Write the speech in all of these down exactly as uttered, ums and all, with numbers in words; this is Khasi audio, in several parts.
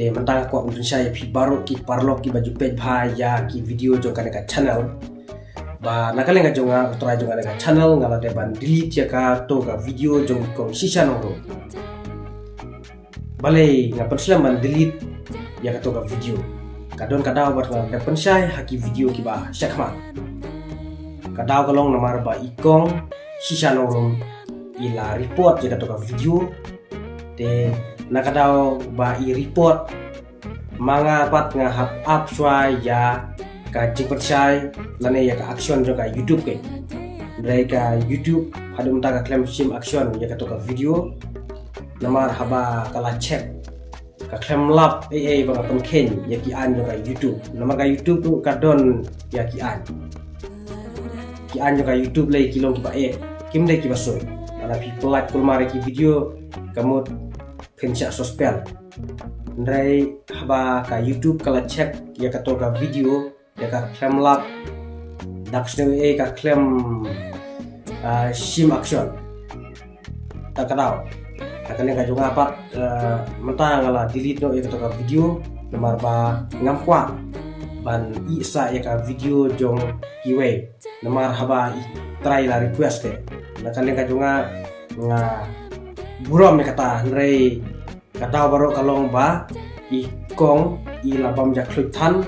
Te mynta nga kwah ban pynshai ïa phi baroh ki paralok kiba ju peit bha ïa ki video jong kane ka channel, ba na ka liang ka jong nga, u trai jong kane ka channel, nga la dep ban delete ïa kato ka video jong i kong Shisha Nongrum. Balei nga pynslem ban delete ïa kato ka video? Ka don ka daw bad nga la dep pynshai ha ki video kiba sha khmat. Ka daw ka long namar ba i kong Shisha Nongrum i la report ïa kato ka video. Te na ka daw ba i report, ma nga pat nga hap ap shuwa ïa ka jingpynshai lane ïa ka action jong ka YouTube. Kane ka YouTube haduh mynta ka khlem shim action ïa kato ka video. Namar haba ka la check, ka khlem lap ei ei ba nga pynkheiñ ïa ki aiñ jong ka YouTube. Namar ka YouTube ruh ka don ïa ki aiñ. Ki aiñ jong ka YouTube lei ki long kiba eh, kim dei kiba suk. Lada phi pynlait kulmar ïa ki video, ka mut phin shah suspend. Hynrei haba ka YouTube ka la check ïa kato ka video, ïa ka khlem lap, da ka sdang ei ei ka khlem, ah, shim action. Ta ka daw. Ta ka liang ka jong nga pat, ah, mynta nga la delete noh ïa kato ka video, namar ba ngam kwah ban ih sah ïa ka video jong kiwei. Namar haba i trai la request te. Na ka liang ka jong nga, nga burom ïa kata, hynrei ka daw baroh ka long ba i kong i la bam jakhluit than,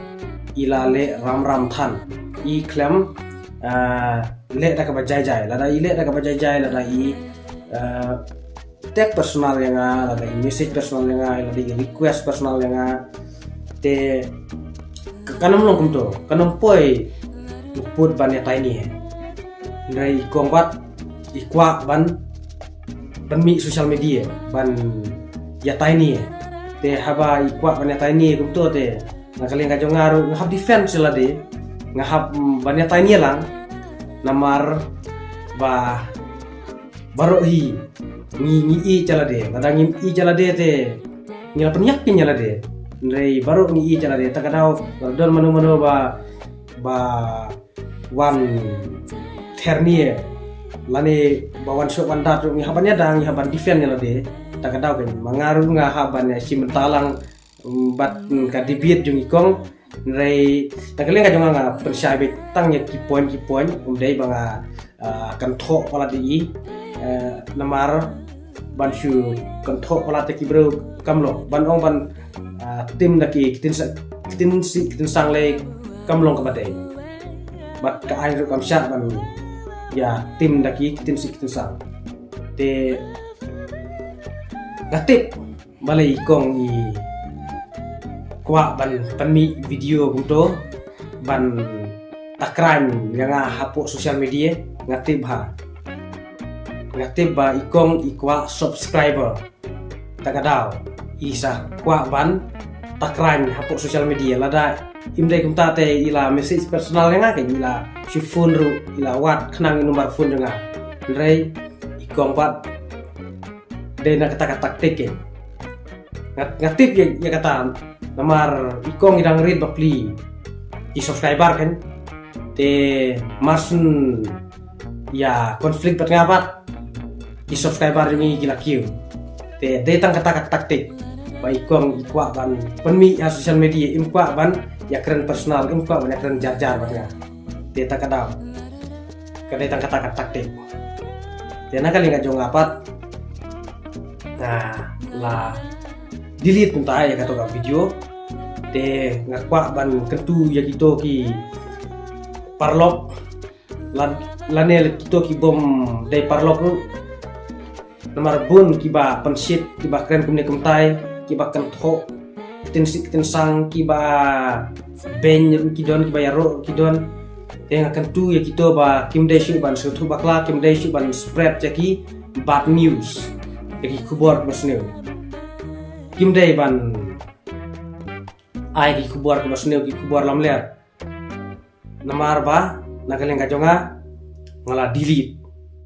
i la leh ram ram than, i khlem, ah, leh da kaba jai jai. Lada i leh da kaba jai jai, lada i, ah, tag personal ïa nga, lada i message personal ïa nga, lada i request personal ïa nga, te ka, kan ym long kumto, kan ym poi u pud ban ïatai ne. Hynrei i kong pat i kwah ban pynmih social media ban ïatai ne. Te haba i kwah ban ïatai ne kumto te, na ka liang ka jong nga ruh nga hap defense ïa lade, nga hap, mm, ban ïatai ne lang. Namar ba baroh hi ngi, ngi ïeit ïa lade. Lada ngim ïeit ïa lade te ngi la pynïap ïa lade. Hynrei baroh ngi ïeit ïa lade. Ta ka daw lada don mano mano ba, ba wan ther ne lane ba wan shoh wan dat ruh ngi hap ban ïada, ngi hap ban defend ïa lade. Ta ka daw kan ma nga ruh nga hap ban ïashim bynta lang, mm, bad, mm, ka debate jong i kong. Hynrei na ka liang ka jong nga nga pynshai beit tang ïa ki point ki point, ym dei ba nga, ah, kynthoh palat ïa i, eh, namar ban shu kynthoh palat ïa ki briew kam long, ban ong ban, ah, tim da ki ktien sa-, ktien sih ktien sang lei kam long kaba dei. Bad ka aiñ ruh kam shah ban ïa tim da ki ktien sih ktien sang. Te nga tip balei i kong i kwah ban pynmih video kumto ban takraiñ ïa nga hapoh social media, nga tip ha. Nga tip ba i kong i kwah subscriber. Ta ka daw i sa kwah ban takraiñ hapoh social media. Lada im dei kumta te i la message personal ïa nga, kan i la shu phone ruh, i la wad khnang ïa u number phone jong nga. Hynrei i kong pat dei na kata ka taktik, eh. Nga, nga tip ïa, ïa kata namar i kong i dang rit bapli ki subscriber, kan. Te mar shu ïa conflict bad nga pat ki subscriber jong ngi ki la kiew. Te dei tang kata ka taktik ba i kong i kwah ban pynmih ha social media, im kwah ban ïakren personal, im kwah ban ïakren jar jar bad nga. Te ta ka daw ka dei tang kata ka taktik. Te na ka liang ka jong nga pat nga la delete mynta ïa kato ka video. Te nga kwah ban kyntu ïa kito ki paralok, la, lane la kito ki bym dei paralok ruh. Namar bun kiba pynshit, kiba kren kumne kumtai, kiba kynthoh ktien sih ktien sang, kiba beiñ ruh ki don, kiba ïaroh ruh ki don. Te nga kyntu ïa kito ba kim dei shuh ban sngewthuh bakla, kim dei shuh ban spread ïa ki bad news, ïa ki khubor kiba sniew. Kim dei ban ai ki khubor kiba sniew, ki khubor lamler. Namar ba na ka liang ka jong nga nga la delete.